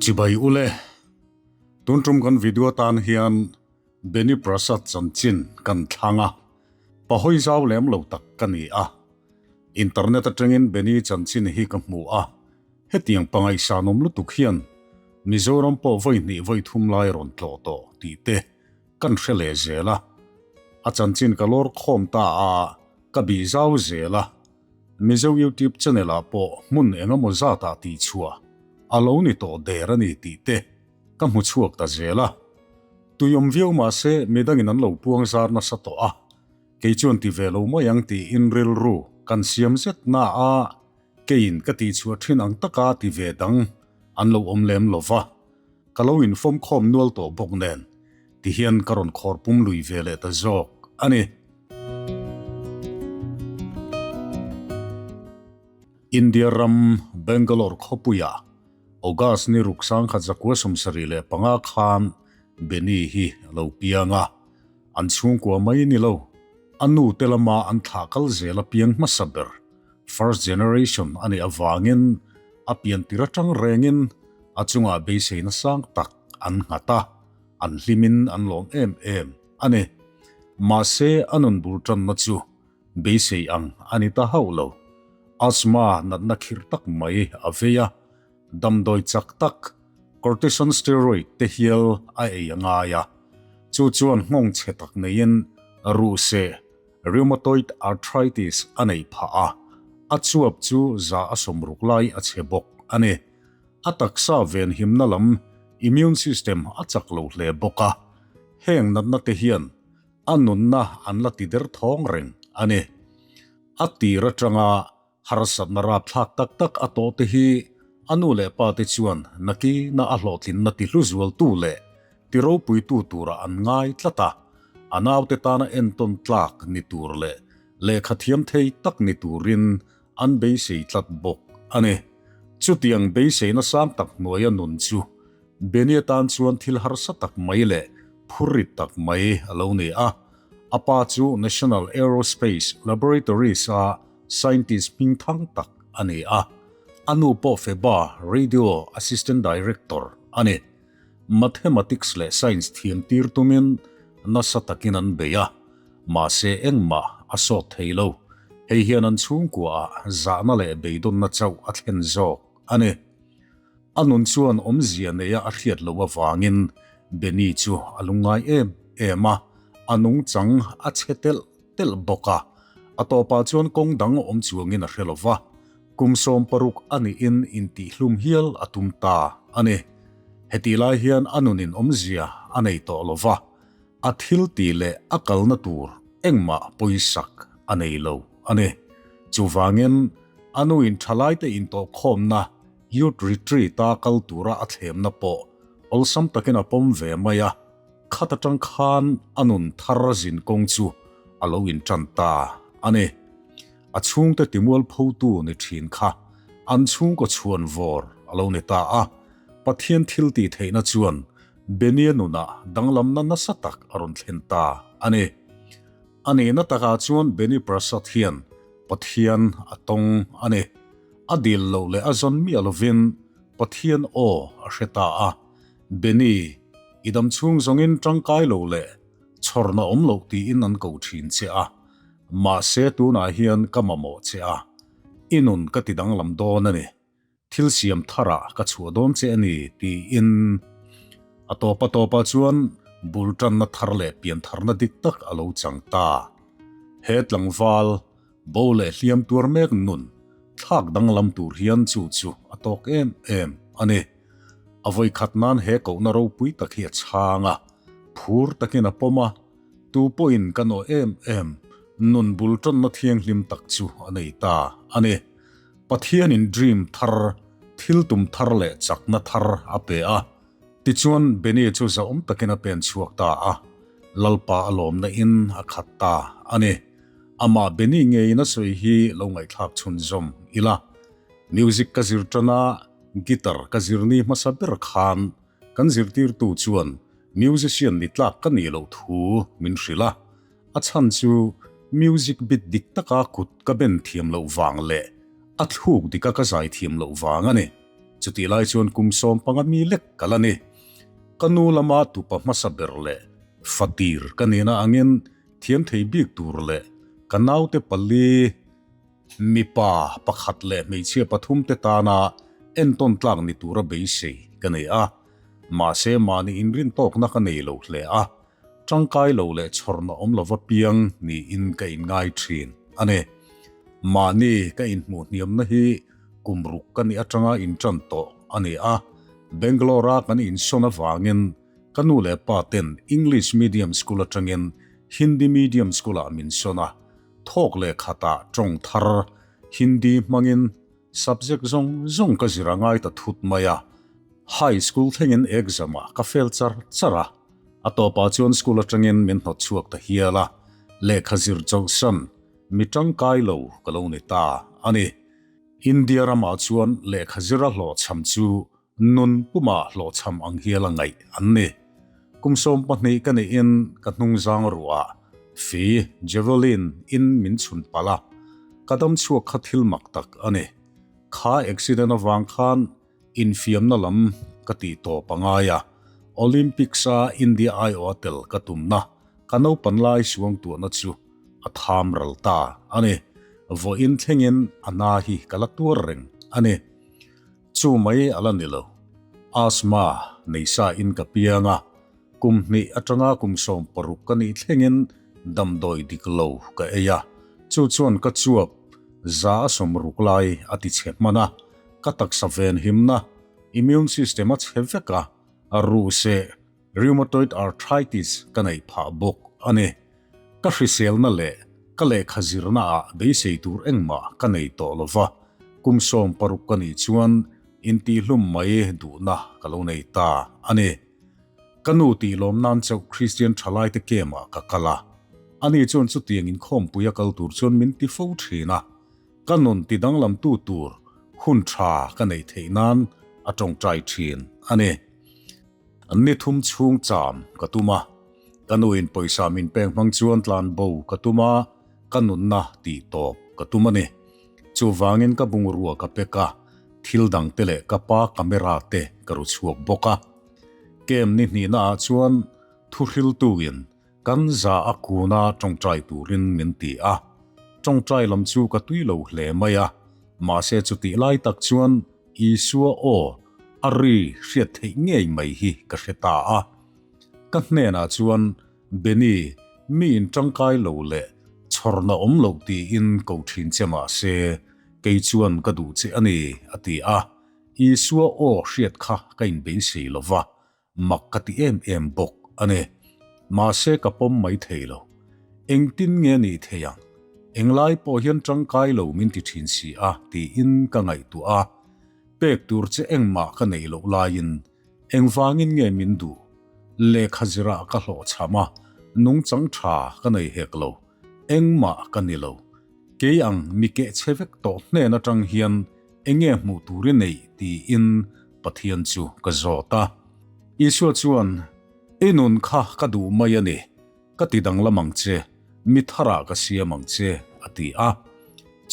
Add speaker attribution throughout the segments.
Speaker 1: Chibai ule, tun tum kan video atan hian Beni Prasad chanchin kan thlang a, pahawi zau lem lo tak ka ni a. Internet atangin Beni chanchin hi ka hmu a, hetiang pangaihsanawm lutuk hian Mizoram pawh vawi hnih vawi thum lai rawn tlawh tawh tih te kan hre leh zel a. A chanchin ka lawr khawm ta a, ka bih zau zel a. Mizo YouTube channel ah pawh hmun eng emaw zat ah tih chhuah a lo ni tawh der a ni tih te ka hmu chhuak ta zel a. Tui awm viau mah se midangin an lo puang zar nasa tawh a, kei chuan ti ve lo mai ang tiin rilru kan siam zet na a, keiin ka tih chhuah thin ang taka ti ve dang an lo awm lem lo va, ka lo infawm khawm nual tawh bawk nen tihian ka rawn khawr pum lui ve leh ta zawk a ni. India ram Bangalore khawpuiah August ni ruk sangkhat zakua 75 khan Benny hi a lo piang a, an chhungkua mai ni lo, a nu te lama an thlah kal zel a piang hmasa ber, first generation, a nih avangin a pian tir atang rengin a chungah beiseina sang tak an nghat a, an hlimin an lawm em em a ni. Mahse a nun bul tanna chu Beisei ang a ni ta hauh lo. Asthma natna khirh tak mai a vei a, damdawi chak tak, cortisone steroid te hial a ei a ngai a. Chu chuan nghawng chhe tak neiin ruhseh, rheumatoid arthritis, a neih phah a, a chuap chu za a sawmruk lai a chhe bawk a ni. A taksa venhimna lam, immune system, a chak lo hle bawk a. Heng natna te hian A nunna an la ti der thawng reng a ni. A tir atanga harsatna rapthlak tak tak a tawh te hi a nu leh pa te chuan nakina a hlawhtlinna ti hlu zualtu leh ti ropuitu turah an ngai tlat a, a naute tana entawn tlak ni tur leh lehkha thiam thei tak ni turin an beisei tlat bawk a ni. Chutiang beiseina sang tak hnuaia nun chu Benny atan chuan thil harsa tak mai leh phurrit tak mai a lo ni a. A pa chu National Aerospace Laboratories-a scientist hming thang tak a ni a. A nu pawh FEBA Radio Assistant Director a ni. Mathematics leh Science thiam tir tumin nasa takin an bei a, mahse engmah a sawt thei lo. Hei hian an chhungkuaah zahna leh beidawnna chauh a thlen zawk a ni. A nun chuan awmzia neia a hriat loh avangin Benny chu a lungngai em em a, a nungchang a chhe telh telh bawk a. A tawpah chuan kawng dang awm chuangin a hre lo va, kum 60 a nihin intihhlum hial a tum ta a ni. Hetih lai hian a nunin awmzia a nei tawh lo va, a thil tih leh a kalna tur engmah pawisak a nei lo a ni. Chuvangin a nuin thalaite intawhkhawmna Youth Retreat-a kal tura a thlemna pawh awlsam takin a pawm ve mai a, khat atang khan a nun thar zin kawng chu a lo intan ta a ni. A chhungte timualphotu ni thin kha an chhungkaw chhuan vawr a lo ni ta a, Pathian thil tih theihna chuan Benia nunah danglamna nasa tak a rawn thlen ta a ni. A nihna takah chuan Beni Prasad hian Pathian a tawng a ni. A dil loh leh a zawn miah lovin Pathian aw a hre ta a, Benny, i dam chhung zawngin tangkai lo leh chhawrna awm loh tiin an ko thin che a, mahse tunah hian ka mamawh che a, i nun ka ti danglam dawn a ni, thil siam tharah ka chhuah dawn che a ni tiin a tawpa tawpah chuan bul tanna thar leh pian tharna dik tak a lo chang ta. He tlangval Bo leh hliam tuar mek nun thlak danglam tur hian chu chu a tawk em em a ni. A vawikhat nan he kohna ropui tak hi a chhang a, phur takin a pawm a, tu pawhin ka nawh em em nun bul tawnna thianghlim tak chu a nei ta a ni. Pathianin dream thar, thil tum thar leh chakna thar a pe a, tichuan Benny chu zahawm takin a pen chhuak ta a, Lalpa a lawmna in a khat ta a ni. Amah Benny ngeiin a sawi hi lo ngaihthlak chhunzawm ila. Music ka zir tan a, guitar ka zir ni hmasa ber khan kan zirtirtu chuan musician ni tlak ka nih loh thu min hrilh a. A chhan chu music bit dik taka kut ka ben thiam loh vang leh a thluk dika ka zai thiam loh vang a ni. Chutih lai chuan kum 15 mi lek ka la ni. Ka nu lama tupa hmasa ber leh fatir ka nihna angin thiam thei bik tur leh ka naute pali mipa pakhat leh hmeichhia pathum te tana entawn tlak ni tura beisei ka nei a. Mahse mahni inrintawkna ka nei lo hle a, tangkai lo leh chhawrna awm lova piang niin ka inngai thin a ni. Mahni ka inhmuh hniamna hi kum ruk ka nih atanga intan tawh a ni a, Bangalore-a kan insawn avangin ka nu leh pa ten English medium school atangin Hindi medium school-ah min sawn a, thawk leh khatah tawng thar Hindi hmangin Subject zawng zawng ka zir a ngai ta thut mai a, High School thlengin exam ah ka fail char char a, a tawpah chuan school atangin min hnawt chhuak ta hial a, lehkha zir chawlhsan mi tangkai lo ka lo ni ta a ni. India ramah chuan lehkha zira hlawhchham chu Nun puma hlawhchham ang hial a ngaih an ni. Kum 12 ka neihin ka hnungzang ruah fi, javelin, in min chhun palh a, ka dam chhuak kha thil mak tak a ni. Kha accident avang khan infiamna lam ka tih tawp a ngai a, Olympics a India aiawh a tel ka tumna ka naupan lai suangtuahna chu a tham ral ta a ni. Vawiin thlengin a na hi ka la tuar reng a ni. Chu mai a la ni lo. Asthma nei sa in ka piang a, kum hnih atanga kum 16 ka nih thlengin damdawi dik lo ka ei a, chu chuan ka chuap 60% lai a ti chhe hman a, ka taksa venhimna, immune system, a chhe vek a, ruhseh, rheumatoid arthritis, ka neih phah bawk a ni. Ka hriselna leh ka lehkha zirna ah beisei tur engmah ka nei tawh lo va, kum 60 ka nih chuan intihhlum mai duhna ka lo nei ta a ni. Ka nu tih lawm nan chauh Kristian thalaite camp ah ka kal a, ani chuan chutiang inkhawmpui a kal tur chuan min ti fo thin a, ka nun ti danglamtu tur hun tha ka neih theih nan a tawngtai thin a ni. Ni thum chhung cham ka tum a, ka nuin pawisa min pek hmang chuan tlan bo ka tum a, ka nunna tih tawp ka tum a ni. Chuvangin ka bungrua ka pek a, thil dang te leh ka pa camera te ka ru chhuak bawk a. Kem ni hnihna ah chuan thuhriltuin Kan za a kuna tawngtai turin min ti a, tawngtai lam chu ka tui lo hle mai a, mahse chutih lai tak chuan Isua aw a ri hriat theih ngei mai hi ka hre ta a. Ka hnenah chuan, Benny, mi in tangkai lo leh chhawrna awm loh tiin ko thin che mahse, kei chuan ka duh che a ni, a ti a. Isua aw hriat kha ka inbeisei lo va, Mak ka ti em em bawk a ni. Mahse ka pawm mai thei lo. Engtin nge nih thei ang? Englai pawh hian tangkai lo min ti thin si a tiin ka ngaihtuah a. Pek tur che engmah ka neih loh laiin engvangin nge min duh? Lehkha zirah ka hlawhchham a, nungchang tha ka nei hek lo. Engmah ka ni lo. Kei ang mi keh chhe vek tawh hnen atang hian enge hmuh tur i neih tiin Pathian chu ka zawt a. Isua chuan, I nun kha ka duh mai a ni, ka ti danglam ang che, mi tharah ka siam ang che, a ti a.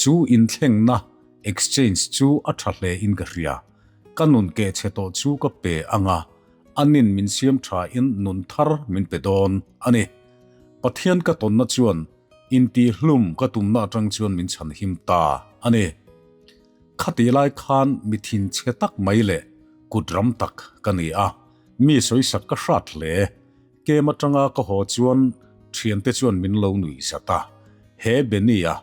Speaker 1: Chu inthlengna, exchange, chu a tha hle in ka hria. Ka nun keh chhe tawh chu ka pe ang a, anin min siam tha in nun thar min pe dawn a ni. Pathian ka tawnna chuan Intihhlum ka tumna atang chuan min chhan him ta a ni. Khatih lai khan mi thinchhe tak mai leh kut ram tak ka ni a, mi sawisak ka hrat hle. Kem atanga ka haw chuan thiante chuan min lo nuih zat a, He Benny-a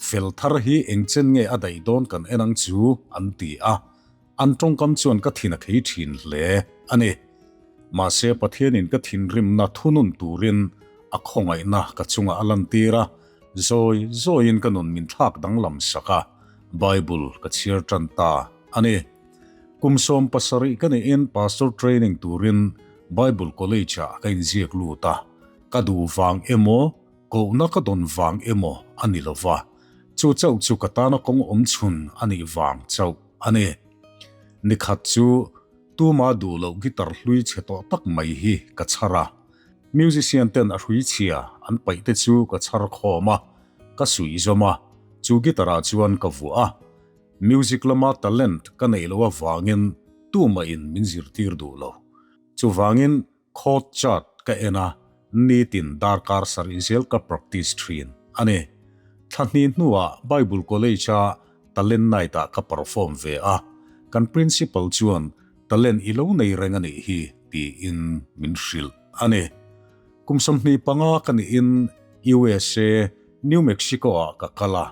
Speaker 1: fel thar hi engchen nge a daih dawn kan en ang chu an ti a. An tawngkam chuan ka thin a khei thin hle a ni. Mahse Pathianin ka thinrimna thunun turin a khawngaihna ka chungah a lantir a, zawi zawiin ka nun min thlak danglam sak a, Bible ka chhiar tan ta a ni. Kum 17 ka nihin Pastor training turin Bible College-ah ka inziak lut a, ka duh vang emaw, kohna ka dawn vang emaw a ni lova, chu chauh chu ka tana kawng awm chhun a nih vang chauh a ni. Nikhat chu tuma duh loh guitar hlui chhe tawh tak mai hi ka chhar a. Musician ten a hrui chhia an paih te chu ka chhar khawm a, ka suih zawm a, chu guitar ah chuan ka vuah a. Music lama talent ka neih loh avangin. Tumah in min zirtir duh lo. Chuvangin chord chart ka en a, nitin darkar sarih zel ka practice thin a ni. Thla hnih hnuah Bible College a Talent Night ah ka perform ve a, kan principal chuan talent i lo nei reng a nih hi tiin min hrilh a ni. Kum 25 ka nihin USA, New Mexico ah ka kal a,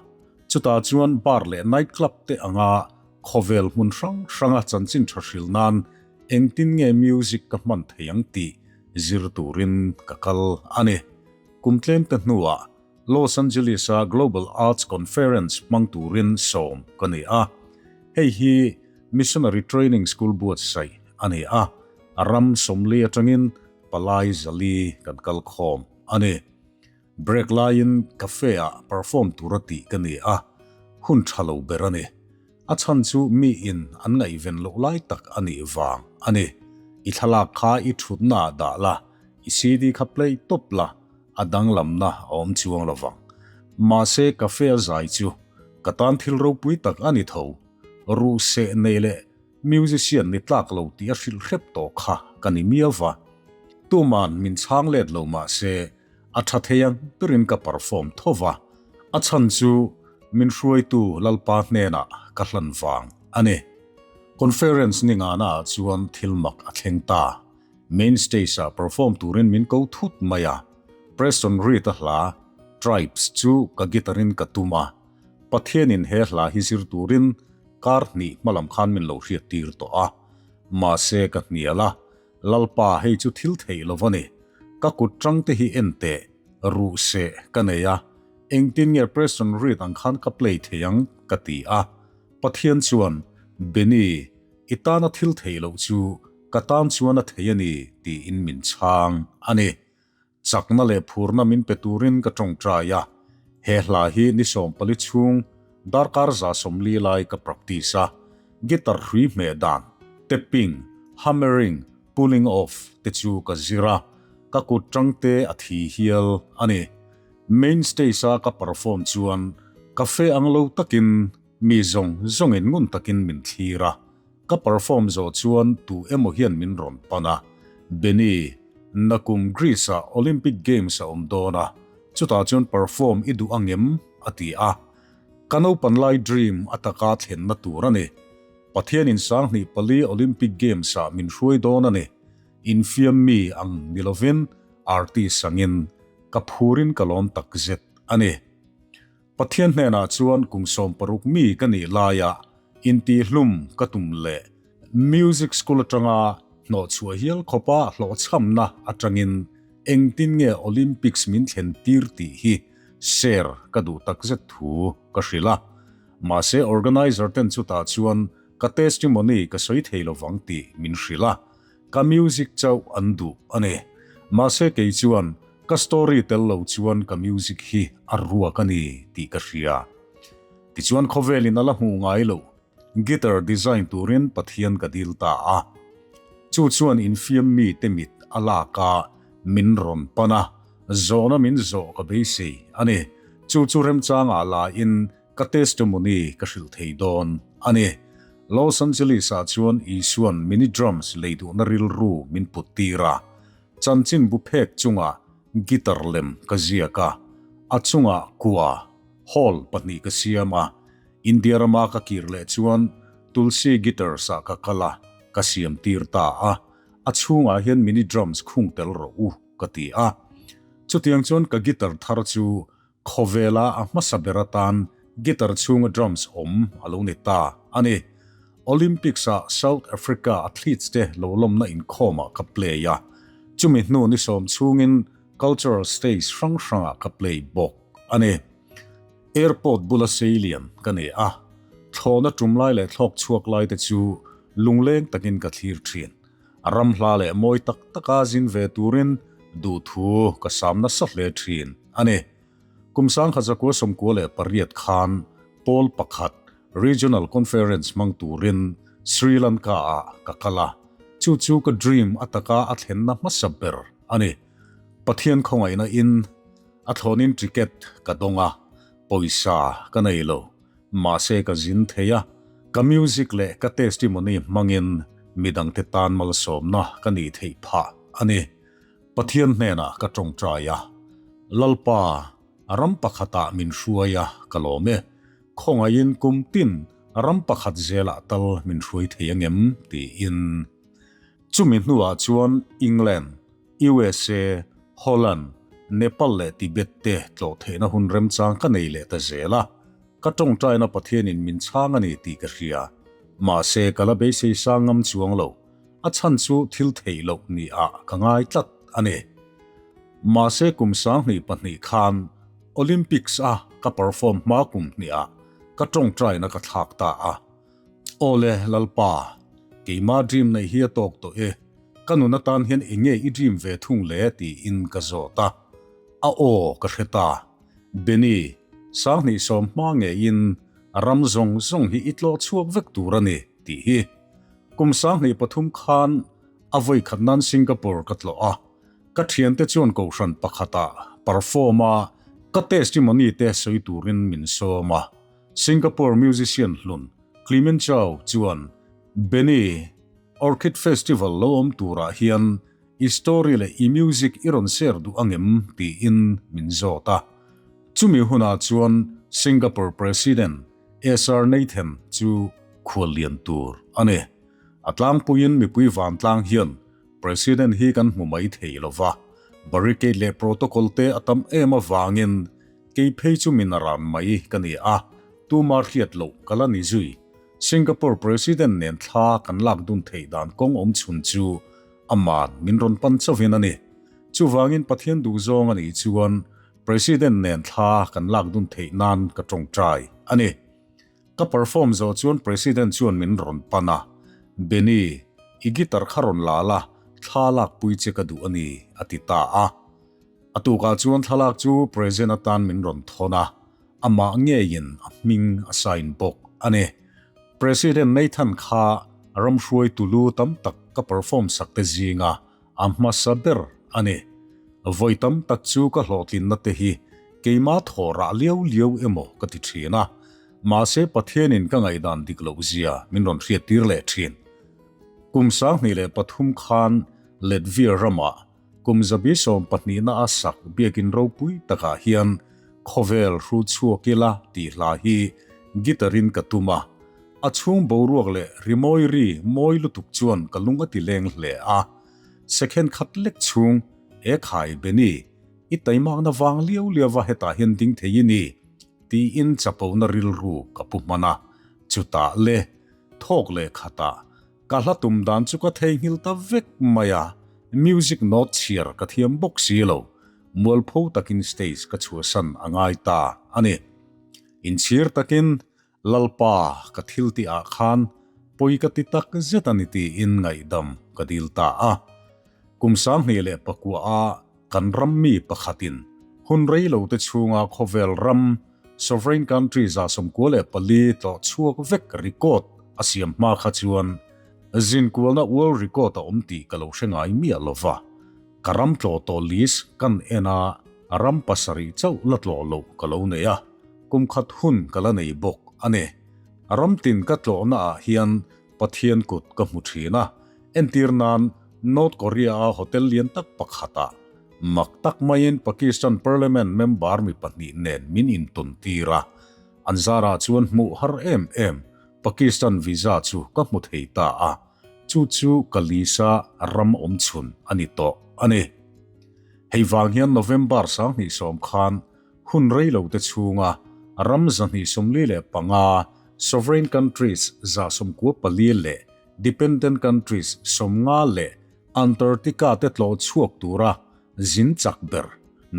Speaker 1: chutah chuan bar leh night club te anga khawvel hmun hrang hranga chanchin tha hril nan engtin nge music ka hman thei ang tih zir turin ka kal a ni. Kum tlem te hnuah Los Angeles-a Global Arts Conference hmang turin sawm ka ni a. Hei hi Missionary Training School buatsaih a ni a, a ram sawmli atangin palai zali kan kal khawm a ni. Break laiin cafe-ah perform tura tih ka ni a, hun tha lo ber a ni. A chhan chu miin an ngaihven loh lai tak a nih vang a ni. I thlalak kha i thutna ah dah la, i CD kha play tawp la, a danglamna a awm chuang lo vang. Mahse cafe a zai chu ka tan thil ropui tak a ni tho. Ruh seh nei leh musician ni tlak lo tih a hrilh hrep tawh kha ka ni miau va. Tuman min chhang let lo mahse A tha thei ang berin ka perform tho va, a chhan chu min hruaitu Lalpa hnenah ka hlan vang a ni. Conference ni ngana ah chuan thil mak a thleng ta. Main stage ah perform turin min ko thut mai a, Preston Reed-a hla Tribes chu ka guitar in ka tum a, Pathianin he hla hi zir turin kar hnih hmalam khan min lo hriat tir tawh a, mahse ka hnial a, Lalpa hei chu thil theih lo va ni. Ka kut tang te hi en teh, ruh seh ka nei a, engtin nge Preston Reed ang khan ka play thei ang ka ti a. Pathian chuan, Benny, i tana thil theih loh chu ka tan chuan a thei a ni tiin min chhang a ni. Chakna leh phurna min pe turin ka tawngtai a, he hla hi ni 40 chhung darkar 140 lai ka practice a, guitar hrui hmeh dan, tapping, hammering, pulling off te chu ka zir a, ka kut tang te a thi hial a ni. Main stage a ka perform chuan cafe ang lo takin mi zawng zawngin ngun takin min thlir a, Ka perform zawh chuan tu emaw hian min rawn pan a, Benny, nakum Greece-ah Olympic Games a awm dawn a, chutah chuan perform i duh angem? a ti a. Ka naupan lai dream a taka thlenna tur a ni. Pathianin 2004 Olympic Games-ah min hruai dawn a ni. Infiam mi ang ni lovin artist angin ka phurin ka lawm takzet a ni. Pathian hnenah chuan kum 60 mi ka nih laia intihhlum ka tum leh music school atanga hnawhchhuah hial khawpa hlawhchhamna atangin engtin nge Olympics min thlen tir tih hi share ka duh takzet thu ka hrilh a. Mahse organizer ten chutah chuan ka testimony ka sawi thei lovang tih min hrilh a. Ka music chauh an duh a ni. Mahse kei chuan ka story tel lo chuan ka music hi a ruak a ni tih ka hria. Tichuan khawvelin a la hmuh ngai lo guitar design turin Pathian ka dil ta a. Chu chuan infiam mite mit a lak a, min rawn pan a, zawhna min zawh ka beisei a ni. Chu chu remchangah la in Ka testimony ka hrilh thei dawn a ni. Los Angeles ah chuan Isuan mini drums lei duhna rilru min put tir a. Chanchin bu phek chungah guitar lem ka ziak a, a chungah kua, hall, pahnih ka siam a. India rama ka kir leh chuan Tulsi Guitars ah ka kal a, ka siam tir ta a. A chhungah hian mini drums khung tel rawh u ka ti a. Chutiang chuan ka guitar thar chu Khawvela a hmasa ber atan guitar chhunga drums awm a lo ni ta a ni. Olympics-ah South Africa athletes te lo lawmna inkhawmah ka play a, chumi hnu ni sawm chhungin cultural stage hrang hrangah ka play bawk a ni. Airport bula seilian ka ni a, thlawhna tum lai leh thlawk chhuak lai te chu lungleng takin ka thlir thin. A ram hla leh mawi tak taka zin ve turin duhthu ka sam nasa hle thin a ni. Kum 1998 khan pawl pakhat Regional Conference hmang turin Sri Lanka ah ka kal a, chu chu ka dream a taka a thlenna hmasa ber a ni. Pathian khawngaihna in a thlawnin ticket ka dawng a, pawisa ka nei lo. Mahse ka zin thei a, ka music leh ka testimony hmangin Midangte tan malsawmna ka nih theih phah a ni. Pathian hnenah ka tawngtai a, Lalpa, ram pakhatah min hruai a, ka lawm e. Khawngaihin kum tin ram pakhat zelah tal min hruai thei angem? tiin. Chumi hnuah chuan England, USA, Holland, Nepal leh Tibet te tlawh theihna hun remchang ka nei leh ta zel a, ka tawngtaina Pathianin min chhang a ni tih ka hria. Mahse ka la beisei sang ngam chuang lo, a chhan chu thil theih loh ni ah ka ngai tlat a ni. Mahse kum 2002 khan Olympics a ka perform hma kum hnih ah ka tawngtaina ka thlak ta a. Awle Lalpa, keima dream neih hi a tawk tawh e, ka nun atan hian enge i dream ve thung le tiin ka zawt a. A aw ka hre ta. Benny, 2010 hma ngeiin ram zawng zawng hi i tlawh chhuak vek tur a ni tih hi. Kum 2003 khan a vawi khat nan Singapore ka tlawh a, ka thiante chuan kohhran pakhatah perform a ka testimony te sawi turin min sawm a. Singapore musician hlun Clement Chow chuan Benny, Orchid Festival lo awm turah hian i story leh i music i rawn share duh angem tiin min zawt a. Chumi hunah chuan Singapore President SR Nathan chu khuallian tur a ni. A tlangpuiin mipui vantlang hian President hi kan hmu mai thei lova, barricade leh protocol te a tam em avangin Kei phei chu min a ran mai ka ni a, tuma hriat loh ka la ni zui. Singapore President nen thla kan lak dun theih dan kawng awm chhun chu aman min rawn pan chauhin a ni. Chuvangin Pathian duhzawng a nih chuan President nen thla kan lak dun theih nan ka tawngtai a ni. Ka perform zawh chuan President chuan min rawn pan a, Benny, i guitar kha rawn la la, thla lakpui che ka duh a ni, a ti ta a. A tukah chuan thlalak chu present atan min rawn thawn a, amah ngeiin a hming a sign bawk a ni. President Nathan kha ramhruai tulu tam tak ka perform sak te zinga a hmasa ber a ni. Vawi tam tak chu ka hlawhtlinna te hi keima thaw rah liau liau emaw ka ti thin a, mahse Pathianin ka ngaihdan dik loh zia min rawn hriattir leh thin. Kum 2003 khan Latvia ramah Kum 72 na a sak biakin ropui takah hian khawvel hru chhuak ila tih hla hi guitar in ka tum a. A chhung boruak leh rimawi ri mawi lutuk chuan ka lung a ti leng hle a. Second khat lek chhung e khai Benny, i taimakna vang liau liau va hetah hian ding thei i ni tiin chapona rilru ka pu hman a. Chutah le thawk leh khatah Ka hla tum dan chu ka theihnghilh ta vek mai a, music note chhiar ka thiam bawk si lo, mualpho takin stage ka chhuahsan a ngai ta a ni. Inchhir takin Lalpa ka thil tih ah khan pawi ka ti tak zet a ni tiin ngaihdam ka dil ta a. Kum 2009 a kan ram mi pakhatin hun rei lo te chhunga khawvel ram sovereign country 94 tlawh chhuak vek record a siam hma kha chuan zinkualna world record a awm tih ka lo hre ngai miah lova. Ka ram tlawh tawh list kan en a, ram pasarih chauh la tlawh loh ka lo nei a, kum khat hun ka la nei bawk a ni. Ram tin ka tlawhna ah hian Pathian kut ka hmu thin a, entir nan North Korea-a hotel lian tak pakhatah mak tak maiin Pakistan Parliament member mi pahnih nen min intawn tir a, an zarah chuan hmuh har em em Pakistan visa chu ka hmu thei ta a, chu chu ka lisa ram awm chhun a ni tawh a ni. Hei vang hian November 2010 khan hun rei lo te chhunga ram 245 sovereign countries 94 leh dependent countries 50 leh Antarctica te tlawh chhuak tura zin chak ber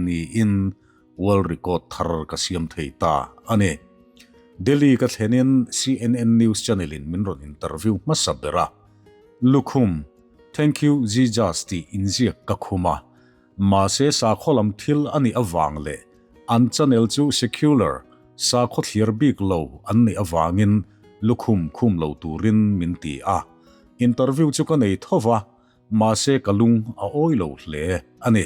Speaker 1: niin world record thar ka siam thei ta a ni. Delhi ka thlenin CNN news channel in min rawn interview hmasa ber a. Lukhum, Thank you Jesus tih inziak ka khum a. Mahse sakhaw lam thil a nih avang leh an channel chu secular, sakhaw thlir bik lo an nih avangin lukhum khum lo turin min ti a. Interview chu ka nei tho va, mahse ka lung a awi lo hle a ni.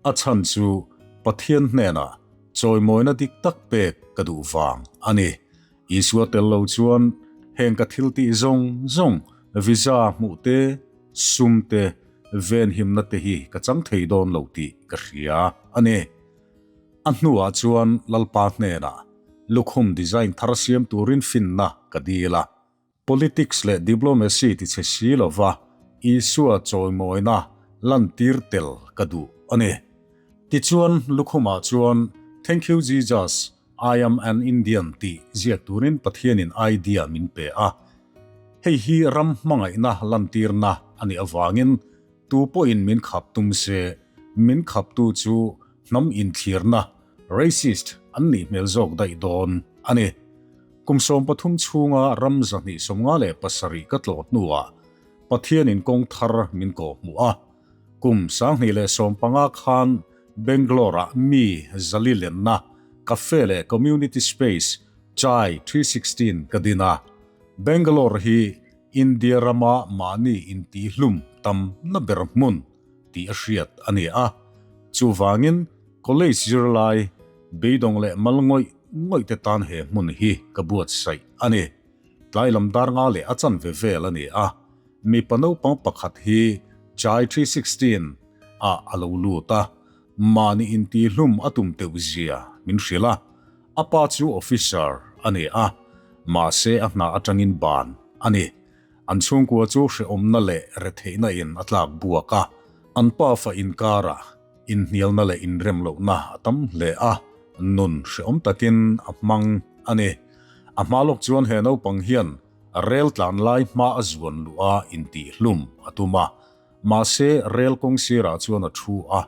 Speaker 1: A chhan chu Pathian hnenah chawimawina dik tak pek ka duh vang a ni. Isua tel lo chuan heng ka thil tih zawng zawng Visa hmuh te, sum te, venhimna te hi ka chang thei dawn lo tih ka hria a ni. A hnuah chuan Lalpa hnenah lukhum design thar siam turin finna ka dil a. Politics leh diplomacy ti chhe si lova Isua chawimawina lantir tel ka duh a ni. Tichuan lukhumah chuan Thank you Jesus, I am an Indian tih ziak turin Pathianin idea min pe a. Hei hi ram hmangaihna lantirna a nih avangin tu pawhin min khap tum se, min khaptu chu hnam inthlirna, racist, an nih hmel zawk daih dawn a ni. Kum 13 chhunga ram 257 ka tlawh hnuah Pathianin kawng thar min kawhhmuh a. Kum 2015 khan Bangalore-ah mi zali lenna cafe leh community space Chai 316 ka din a. Bangalore hi India rama mahni intihlum tamna ber hmun tih a hriat a ni a. Chuvangin college zirlai, beidawng leh mal ngawih ngawih te tan he hmun hi ka buatsaih a ni. Tlai lam dar nga leh a chanve vel a ni a. Mipa naupang pakhat hi Chai 316 ah a lo lut a, mahni intihlum a tum teuh zia min hrilh a. A pa chu officer a ni a, mahse a hna atangin ban a ni. An chhungkua chu hrehawmna leh retheihna in a tlak buak a, an pafa inkarah inhnialna leh inremlohna a tam hle a, nun hrehawm takin a hmang a ni. A hma lawk chuan he naupang hian rel tlan lai hma a zuan luh a intihhlum a tum a, Mahse, rel kawng sirah chuan a thu a,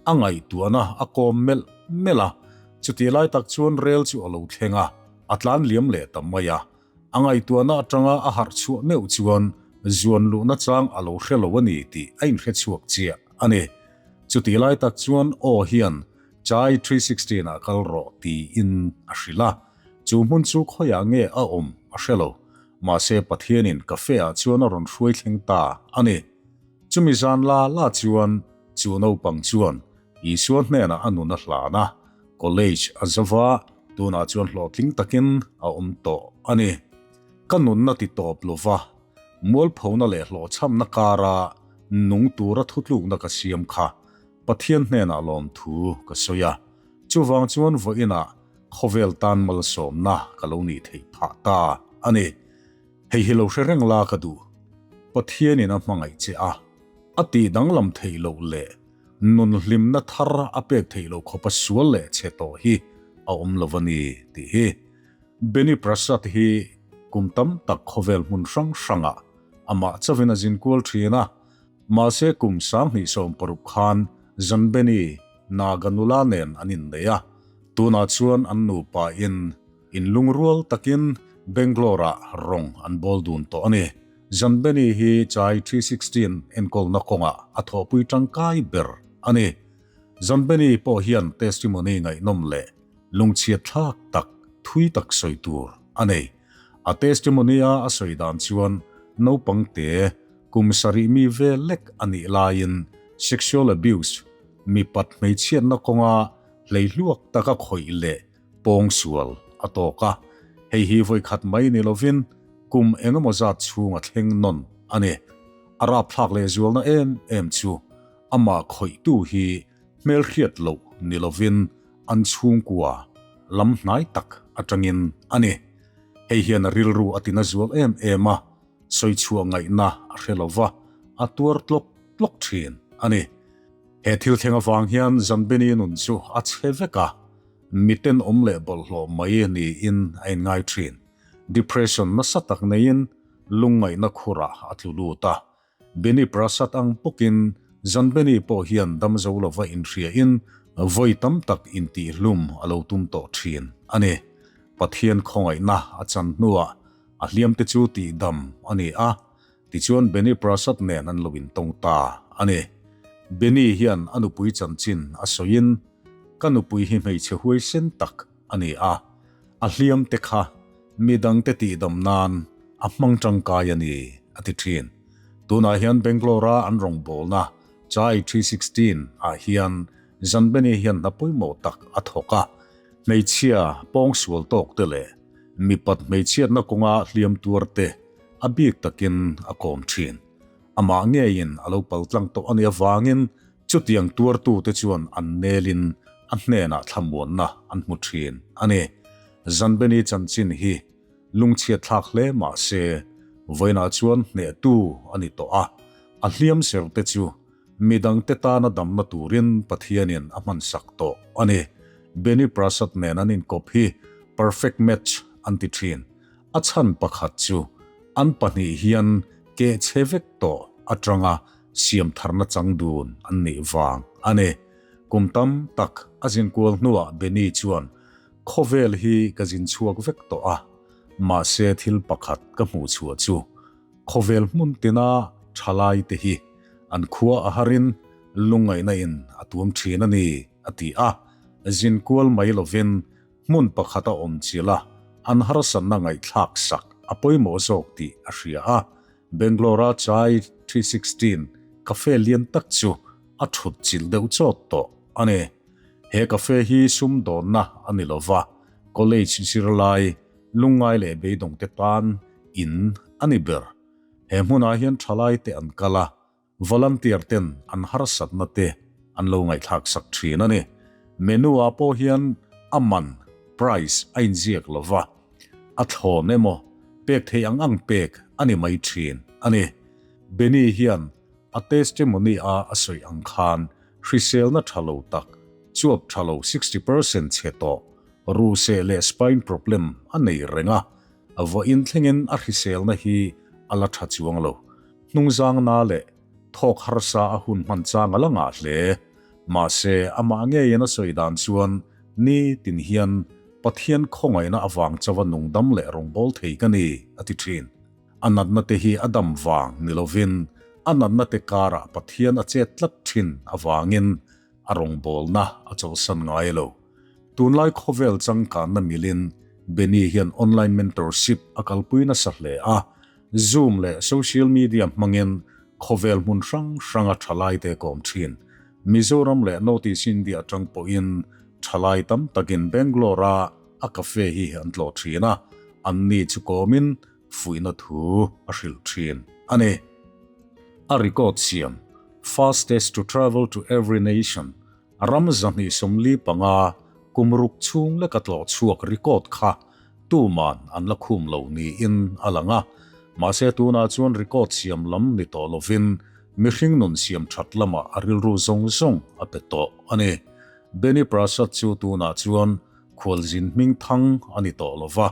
Speaker 1: a ngaihtuahna a kawm melh melh a. Chutih lai tak chuan rel chu a lo thleng a, a tlan liam leh ta mai a. A ngaihtuahna atanga a harh chhuah meuh chuan zuan luhna chang a lo hre lo a ni tih a inhre chhuak chiah a ni. Chutih lai tak chuan aw hian Chai 316 ah kal rawh tiin a hrilh a. Chu hmun chu khawiah nge a awm a hre lo. Mahse Pathianin cafe ah chuan a rawn hruai thleng ta a ni. Chumi zan la la chuan chu naupang chuan Isua hnenah a nun a hlan a, college a zova, tunah chuan hlawhtling takin a awm tawh a ni. Ka nunna ti tawp lova, mualphona leh hlawhchhamna kara nung tura thutlukna ka siam kha Pathian hnenah lawmthu ka sawi a. Chuvang chuan vawiinah Khawvel tan malsawmna ka lo nih theih phah ta a ni. Hei hi lo hre reng la ka duh. Pathianin a hmangaih che a, a tih danglam theih loh leh nun hlimna thar a pek theih loh khawpa sual leh chhe tawh hi a awm lo a ni tih hi. Benny Prasad hi kum tam tak khawvel hmun hrang hrangah amah chauhin a zin kual thin a, Mahse kum 2016 khan Zanbeni Naga nula nen an innei a, tunah chuan an nupa in inlungrual takin Bangalore-ah rawng an bawl dun tawh a ni. Zanbeni hi Chai 316 enkawlna kawngah a thawhpui tangkai ber a ni. Zanbeni pawh hian testimony ngaihnawm leh lungchhiat thlak tak thui tak sawi tur a nei. A testimony-a a sawi dan chuan naupang te kum sarih mi vel lek a nih laiin sexual abuse, mipat hmeichhiatna kawnga hleihluak taka khawih leh pawngsual a tawk a, hei hi vawikhat mai ni lovin kum engemaw zat chhung a thleng nawn a ni. A rapthlak leh zualna em em chu amah khawihtu hi hmelhriat loh ni lovin an chhungkua lam hnai tak atangin a ni. Hei hian a rilru a tina zual em em a, sawichhuah ngaihna a hre lo va, a tuar tlawk tlawk thin a ni. He thil thleng avang hian Zanbeni nun chu a chhe vek a, miten awm leh bawlhhlawh mai niin a inngai thin. Depression nasa tak neiin lungngaihna khurah a tlu lut a, Beni Prasad ang bawkin Zanbeni pawh hian dam zo lova inhriain vawi tam tak intihlum a lo tum tawh thin a ni. Pathian khawngaihna a chan hnuah a hliamte chu tihdam a ni a, tichuan Beni Prasad nen an lo intawng ta a ni. Beni hian a nupui chanchin a sawiin, Ka nupui hi hmeichhe huaisen tak a ni a, a hliamte kha midangte tihdam nan a hmang tangkai a ni, a ti thin. Tunah hian Bangalore-a an rawngbawlna Chai 316 ah hian Zanbeni hian hna pawimawh tak a thawk a, hmeichhia pawngsual tawk te leh mipat hmeichhiatna kawnga hliam tuar te. a bik takin a kawm thin. Amah ngeiin a lo paltlang tawh a nih avangin chutiang tuartute chuan an nelin a hnenah thlamuanna an hmu thin a ni. Zanbeni chanchin hi lungchhiat thlak hle mah se, vawiinah chuan hnehtu a ni tawh a, a hliam serte chu midangte tana damna turin Pathianin a hmansak tawh a ni. Benny Prasad nen an inkawp hi perfect match an ti thin. A chhan pakhat chu an pahnih hian keh chhe vek tawh atanga siam tharna chang dun an nih vang a ni. Kum tam tak a zinkual hnuah Benny chuan Khawvel hi ka zin chhuak vek tawh a, mahse thil pakhat ka hmuh chhuah chu khawvel hmun tina thalai te hi an khua a harin lungngaihna in a tuam thin a ni, a ti a. Zin kual mai lovin hmun pakhat a awm chilh a, an harsatna ngaihthlak sak a pawimawh zawk tih a hria a. Bangalore-a Chai 316 cafe lian tak chu a thut chilh deuh chawt tawh a ni. He cafe hi sumdawnna a ni lova, college zirlai, lungngai leh beidawngte tan in a ni ber. He hmunah hian thalai te an kal a, volunteer ten an harsatna te an lo ngaihthlak sak thin a ni. Menu ah pawh hian a man, price, a inziak lova, a thlawn emaw pek theih ang ang pek a ni mai thin a ni. Benny hian a testimony a a sawi ang khan hriselna tha lo tak, chuap tha lo 60% chhe tawh, ruhseh leh spine problem a nei reng a, vawiin thlengin a hriselna hi a la tha chuang lo. Hnungzangna leh thawk harsa a hun hman chang a la ngah hle. Mahse, amah ngeiin a sawi dan chuan ni tin hian Pathian khawngaihna avang chauha nungdam leh rawngbâwl thei ka ni, a ti thin. A natna te hi a dam vang ni lovin a natna te karah Pathian a chet tlat thin avangin a rawngbawlna a chawlhsan ngai lo. Tunlai khawvel changkanna milin Benny hian online mentorship a kalpui nasa hle a, Zoom leh social media hmangin khawvel hmun hrang hranga thalaite kawm thin. Mizoram leh North East India atang pawhin thalai tam takin Bangalore-a a cafe hi an tlawh thin a, anni chu kawmin fuihna thu a hrilh thin a ni. A record siam, Fastest to travel to every nation, ram 245 kum ruk chhung leka tlawh chhuak record kha tuman an la khum lo niin a lang a, mahse tunah chuan record siam lam ni tawh lovin mihring nun siam that lamah a rilru zawng zawng a pe tawh a ni. Benny Prasad chu tunah chuan Khualzin hming thang a ni tawh lo va,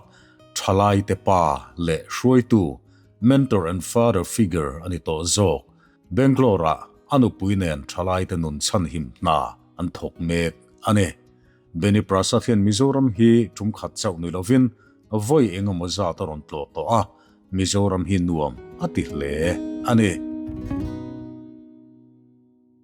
Speaker 1: thalaite pa leh hruaitu, mentor and father figure, a ni tawh zawk. Bangalore-ah a nupui nen thalaite nun chhanhim hna an thawk mek a ni. Benny Prasad hian Mizoram hi tum khat chauh ni lovin vawi eng emaw zat a rawn tlawh tawh a, Mizoram hi nuam a ti hle a ni.